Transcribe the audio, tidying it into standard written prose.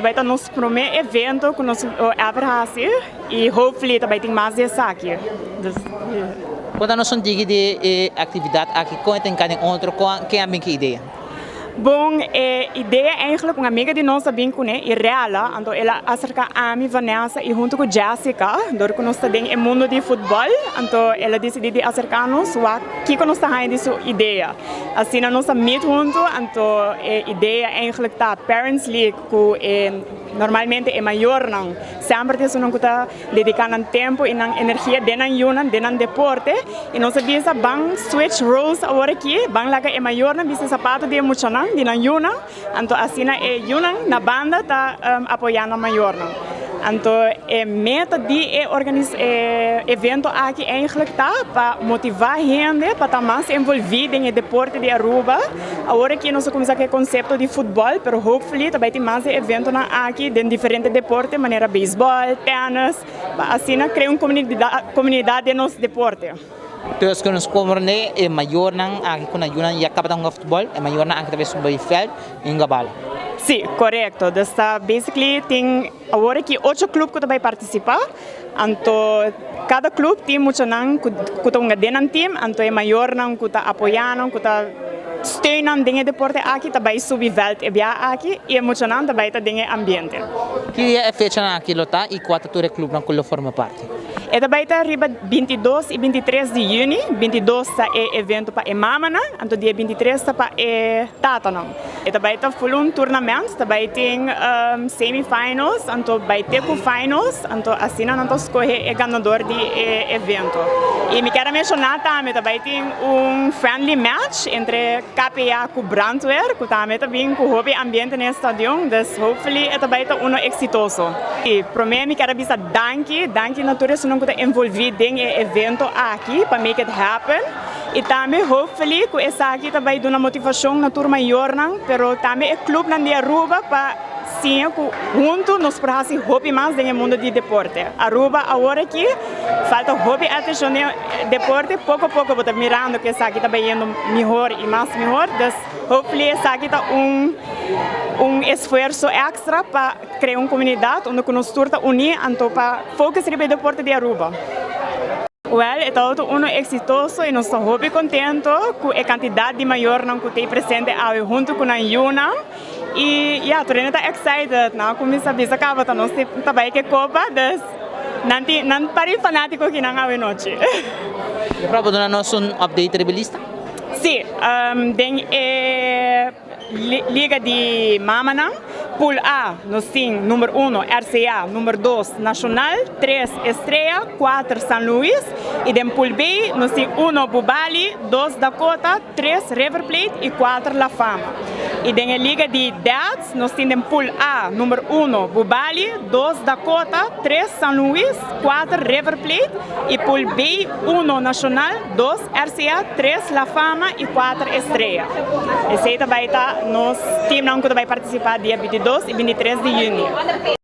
Ta bay ta nos prome evento cu nos ever haci y hopefully ta bay tin mas di esaki. Dus, Conta nos un tiki di e actividad aki, con e ta hinca den otro, con ken a bin cu e idea? Bon, e idea eigenlijk un amiga di nos a bin cune, Irela, anto el a acerca ami, Vanessa y hunto cu Jessica, door cu nos ta den e mundo di futbol, anto el a dicidi di acerca nos, wak kico nos ta haya di su idea. Asina nos a meet hunto, anto e idea eigenlijk ta Parents League cu e normalmente e mayornan semper ta esunnan cu ta dedica nan tempo y nan energia den nan yunan, den nan deporte, y nos a bisa ban switch roles awor aki, ban laga e mayornan bisti zapato di e muchanan, di nan yunan, anto asina e yunan na banda ta apoya nan mayornan. Anto e meta di e organis e evento aki eigenlijk ta pa motiva hende pa ta mas envolvi den e deporte di Aruba. Awor aki nos a cuminsa cu e concepto di futbol, pero hopefully ta bay tin mas di eventonan aki den diferente deporte manera beisbol, tennis, pa asina crea un comunidad den nos deporte. Dus cu nos comprende e mayornan aki cu nan yunan ya caba ta hunga futbol, e mayornan aki ta bay subi e veld y hunga bala. Si, corecto. Dus ta basically tin awor aki ocho club cu ta bay participa, anto cada club tin muchanan cu ta hunga den nan team, anto e mayornan cu ta apoya nan, cu ta steun nan den e deporte aki ta bay subi veld e bia aki y e muchanan ta bay ta den e ambiente. Ki dia e fechanan aki lo ta y cua ta tur e clubnan cu lo forma parti? E ta bay ta riba 22 y 23 di juni. 22 ta e evento pa e mamanan, anto dia 23 ta pa e tatanan. E ta bay ta full un tournament, ta bay tin semifinals, anto bay te cu finals, anto asina nan ta scoge e ganador di e evento. Y mi kier a menciona tambe ta bay tin un friendly match entre KPA cu Brandweer, cu tambe ta bin cu hopi ambiente den e stadion, dus hopefully e ta bay ta uno exitoso. Y prome mi kier a bisa danki, danki na tur esunnan cu ta envolvi den e evento aki pa make it happen. Y tambe hopefully cu esaki ta bay duna motivacion na tur mayornan, pero tambe e clubnan di Aruba pa siña cu hunto nos por haci hopi mas den e mundo di deporte. Aruba awor aki falta hopi atencion den deporte, poco poco bo ta mirando cu esaki ta bayendo mihor y mas mihor, dus hopefully esaki ta un esfuerzo extra pa crea un comunidad unda cu nos tur ta uni anto pa focus riba e deporte di Aruba. Well, e tabata uno exitoso y nos ta hopi contento cu e cantidad di mayornan cu ta presente awe hunto cu nan yiunan. Y ja, tur hende ta excited, nan a cuminsa bisa caba ta nos ta bay cu e copa, dus nan tin nan pari fanatico akinan awe nochi. Bo por duna nos un update riba e lista? Si, den e liga di mamanan, Pool A nos tin number 1 RCA, number 2 Nacional, 3 Estrella, 4 San Luis y den Pool B nos tin 1 Bubali, 2 Dakota, 3 River Plate y 4 La Fama. Y den e liga di dads nos tin den Pool A number 1 Bubali, 2 Dakota, 3 San Luis, 4 River Plate y Pool B 1 Nacional, 2 RCA, 3 La Fama y 4 Estrella. Esey ta bay ta nos teamnan cu ta bay participa dia 22 y 23 di juni.